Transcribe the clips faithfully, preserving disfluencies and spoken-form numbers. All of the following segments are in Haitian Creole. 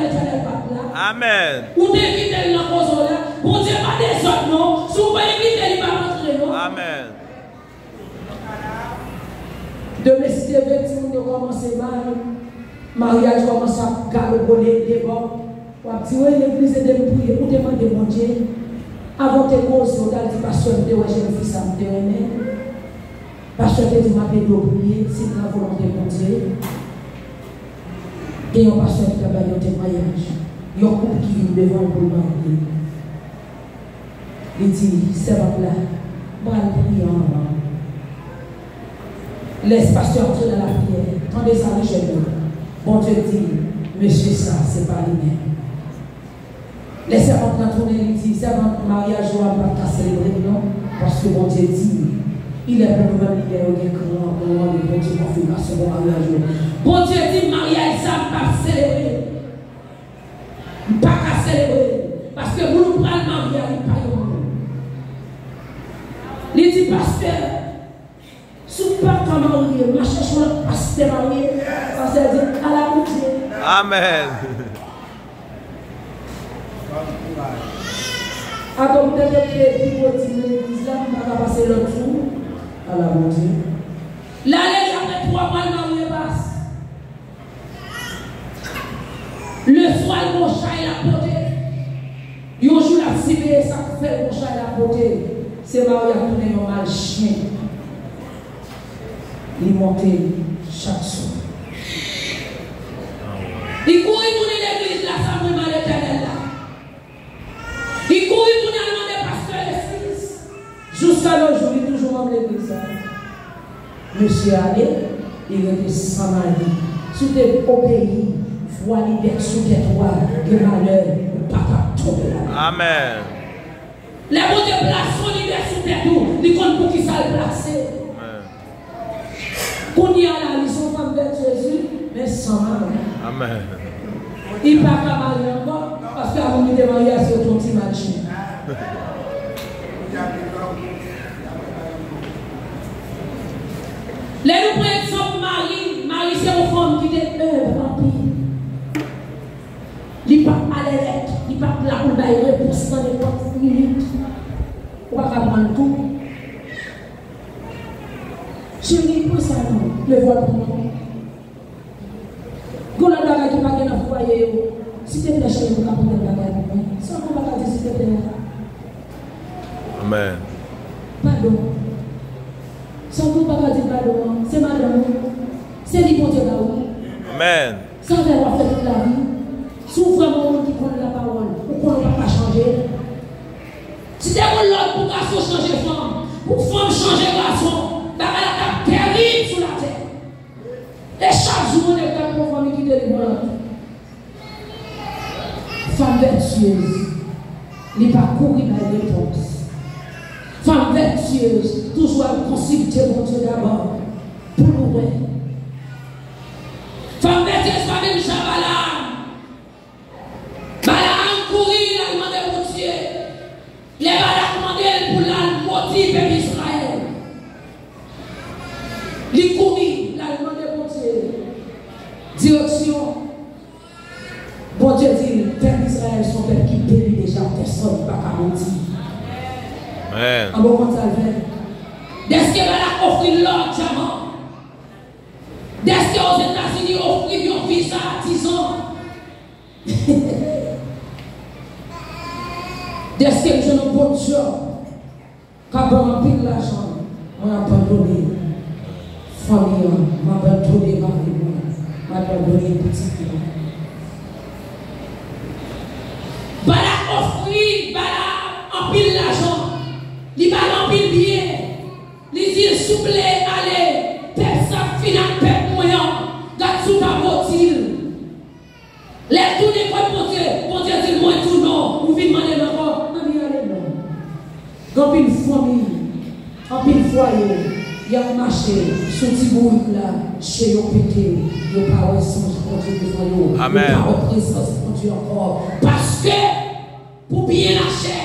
Letènèl p ap la. Amèn. Ou te envite l nan koze w la. Bondye pa dezòd non. Si w pa envite l, li p ap antre non. Amèn. Demen si Dye vle, timoun yo kòmanse mal. Maryaj kòmanse ap galopole debò. W ap di, wi, legliz ede m priye. Ou te mande Bondye. Avan w te koze, w t al di pastè, m te wè jèn fi sa, m te renmen. Pastè te di m ap ede w priye, si se nan volonte Bondye. Gen yon pastè ki t ap bay yon temwayaj. Yon koup ki vin devan l pou l marye. Li di, sèvant la, m pral priye anvan. Lè pastè antre nan lapriyè, tande sa wi jèn yo. Bondye di, mesye sa, se pa li menm. Lè sèvant lan tounen, li di, sèvant, maryaj ou a, m p ap ka selebre l non, paske Bondye di, il est pou nou menm lidè yo gen kran pou nou mande Bondye konfimasyon pou maryaj yo. Bondye di, maryaj sa, m p ap selebre l. M pa ka selebre l, paske moun ou pral marye a, li pa yon moun. Li di, pastè, si w pa ka marye, m a chèche yon lòt pastè marye. Pastè di, ala Bondye. Amèn. Atò poutèt yo te pi gwo di nan legliz la, m pa ka pase lòd sou ou. Ala Bondye. L ale, l apre twa mwa, l marye, pas. Leswa, l gon chay l ap pote. Yon jou, l ap siveye sa k fè l gon chay l ap pote. Se mari a tounen yon mal chen. Li monte chak swa. Li kouri tounen legliz la, sa mwen mal Letènèl la. Li kouri tounen al mande pastè Lesplis. Jiska nos jours, li toujou manm legliz la. Mesye ale, li rete san mari. Si w te obeyi vwa li dèk sou tèt ou a, gen malè, ou pa t ap tonbe ladan. Amèn. Lè Bondye plase yon lidè sou tèt ou, li konn poukisa l plase. Amèn. Kounye a la, li se yon fanm vètyez, wi, men san mari. Amèn. Li pa ka marye ankò, paske avan li te marye a, se yon ti match. Lè nou pran egzanp Mari, Mari se yon fanm ki te enb anpil. Li p ap alèlèt, li p ap la pou l bay repons nan nenpòt minit. Ou pa ka pran l tou. Cheri, pran sa non, leve w al pran non. Gon lòt bagay ki pa gen nan fwaye yo. Silteplè, cheri, ou ka pote bagay pou mwen. Sa ou pa ka di silteplè a? Amèn. Padon. Sa ou pa ka di padon an? Se madanm ou. Se li Bondye ba ou. Amèn. Sa fè w ap fè tout lavi. Si w vrèman yon moun ki konn lapawòl, ou konnen w p ap ka chanje. Si te gon lòd pou gason chanje fanm, pou fanm chanje gason, bagay la t ap tèrib sou latè. E chak jou, yon nèg t ap pran fanm, li kite li pou lòt. Fanm vètyez, li pa kouri bay repons. Fanm vètyez, toujou al konsilte Bondye dabò pou nou wè. Fanm vètyez pa menm jan Balaam. Balaam kouri, l al mande Bondye. Lè Balak mande l pou l al modi pèp Izrayèl, li kouri, l al mande Bondye direksyon. Bondye di l, pèp Izrayèl se yon pèp ki beni deja, pèsonn pa ka modi. Amèn. An bon konn sa l fè? Dèske Balak ofri l lò, dyaman, dèske Ozetazini ofri l yon viza dizan, dèske m jwenn yon bon djòb k ap ban m anpil lajan, mwen abandone fanmi an, m abandone mari mwen, m abandone pitit mwen. Balak ofri Balaam anpil lajan, li ba l anpil byen, li di l, souple, ale, pèp sa ap fin ak pèp mwen an, gad si w pa modi l. Lè l tounen kot Bondye, Bondye di l, mwen tou non, ou vin mande m ankò, ann ale non. Gen anpil fanmi, anpil fwaye, y ap mache sou ti bourik la, je yo pete, yo pa wè sonj Bondye devan yo, yo pa wè prezans Bondye ankò. Paske, pou byen lachè,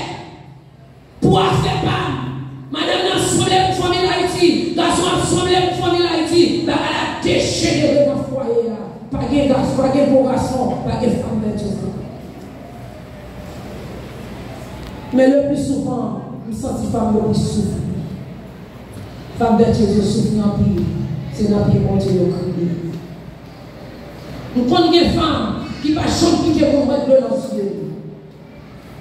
pou afè pa m, madanm nan sanble pou fanmi l Ayiti, gason ap sanble pou fanmi l Ayiti, bagay la dejenere nan fwaye a. Pa gen gason. Pa gen bon gason, pa gen fanm vètyez ankò. Men le pli souvan, m santi fanm yo plis soufri. Fanm vètyez yo soufri anpil, se nan pye Bondye yo kriye. M konn gen fanm ki pa janm kite moun wè dlo nan zye yo.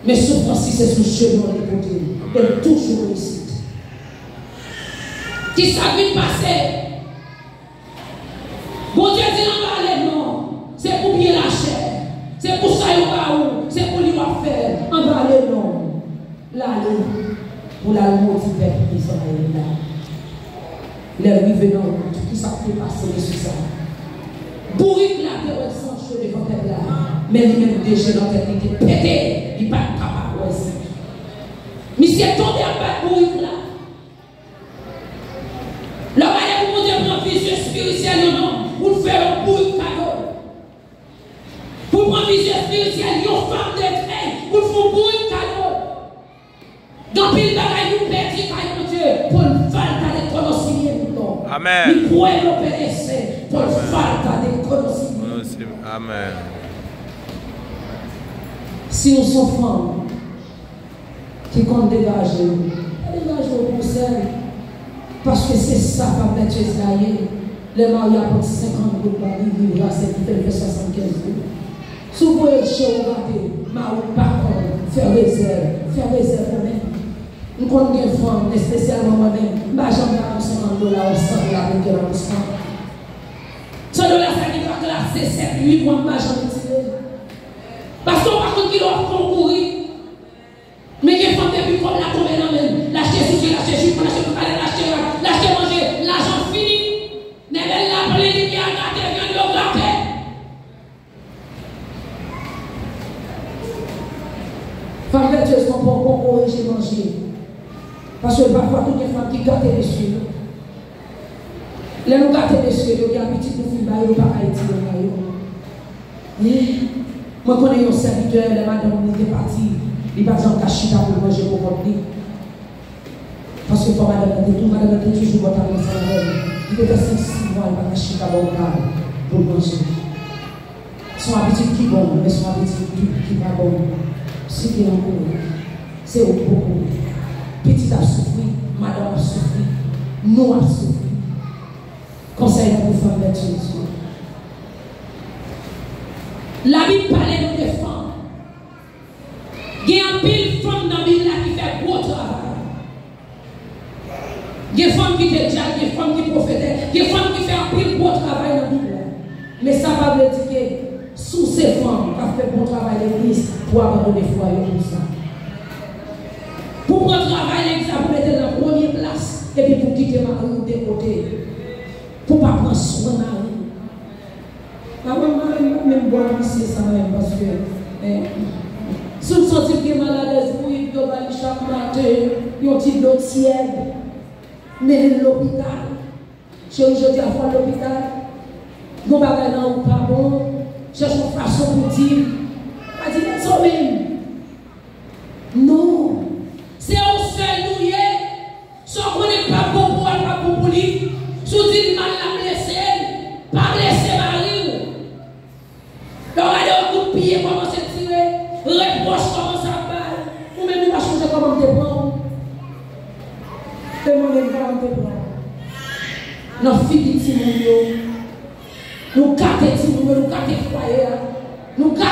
Men soufrans li se sou jenou li pote l, e l toujou reyisi. Kisa k vin pase? Bondye di l anba ale non. Se pou byen lachè. Se pou sa yo ba ou. Se pou li w ap fè. Anba ale non. L ale pou l al modi pèp Izrayèl la. Lè l rive nan wout, kisa k te pase mesye sa a? Bourik la te wè san cho devan pèp la, men li menm de je nan tèt li te pete, li pa t kapab wè san. Misye tonbe ap bat bourik la. Lè w gade pou Bondye pran vizyon espirityèl yon nonm, pou l fè yon bourik kado. Pou l pran vizyon espirityèl yon fanm de Kren, pou l fè yon bourik kado. Gen anpil bagay nou pèdi kay Bondye, pou l va l gade konosimiye nou non. Amèn. Li pwè yo penese, pou l va l gade konosimiye. Konosimiye. Amèn. Si w se yon fanm, ki konn degaje w, pa degaje w pou w sèl. Paske se sa fanm vètyez la ye. Lè mari a pot senkant goud ba li, li brase, li fè l fè swasannkenz goud. Si w voye je w gade, mari w pa konn, fè rezèv, fè rezèv ou menm. M konn gen fanm, espesyalman mwen menm, m pa janm gade yon senkant dola, yon san dola, vennde nan bous mwen. San dola sa ki ka klase sèt, uit mwa, m pa janm itilize l. Paske w pa konn kilè w ap fè w kouri. Men gen fanm depi kòb la tonbe nan men l, l achte soutyen, l achte jipon, l achte boutalèt, l achte rad, l achte manje, lajan fini. Nèbèl la plen, limyè a gate, vyann yo grape. Fanm vètyez konprann poko reje manje. Paske pafwa tou gen fanm ki gate mesye yo. Lè nou gate mesye yo, gen abitud nou fin ba yo, nou pa ka etire nan yo. Wi, mwen konnen yon sèvitè, lè madanm li te pati, li pa t janm ka chita pou l manje pou kont li. Paske fò madanm nan te tou, madanm nan te toujou bò tab ansanm avè l. Li te fè senk, sis mwa, li pa ka chita bò tab pou l manje. Se yon abitid ki bon, men se yon abitid tou ki pa bon. Si gen yon kouri, se ou k pou kouri. Pitit ap soufri, madanm ap soufri, nou ap soufri. Konsèy mwen pou fanm vètyez yo. Labib pale nou de fanm. Gen anpil fanm nan Bib la ki fè gwo travay. Gen fanm ki te dyak, gen fanm ki pwofetès, gen fanm ki fè anpil gwo travay nan Bib la. Men sa pa vle di ke si w se fanm k ap fè bon travay legliz, pou w abandone fwaye w pou sa. Pou pran travay legliz la, pou mete l nan premye plas, epi pou kite mari w de kote. Pou pa pran swen mari w. A mwen, mwen, mwen, menm bò misye sa menm, paske, eh, si w santi w gen maladèz bourik, yo ba li chak maten yon ti dlo tyèd, mennen l lopital. Cheri, jodi a fò w al lopital. Yon bagay nan ou pa bon, chèche yon fason pou di l. Pa di l, "It's okay." Non. Se yon sèl nou ye. Sa w konnen k p ap bon pou ou a, l p ap bon pou li. Si w di l mal, l ap blese l. Pa blese mari w. Lè w gade yon kout pye kòmanse tire, repwòch kòmanse ap bay, ou menm ou pa chonje kòman m te pran w. Te mande m kòman m te pran w. Nan figi timoun yo, nou gate timoun yo, nou gate fwaye a, nou gate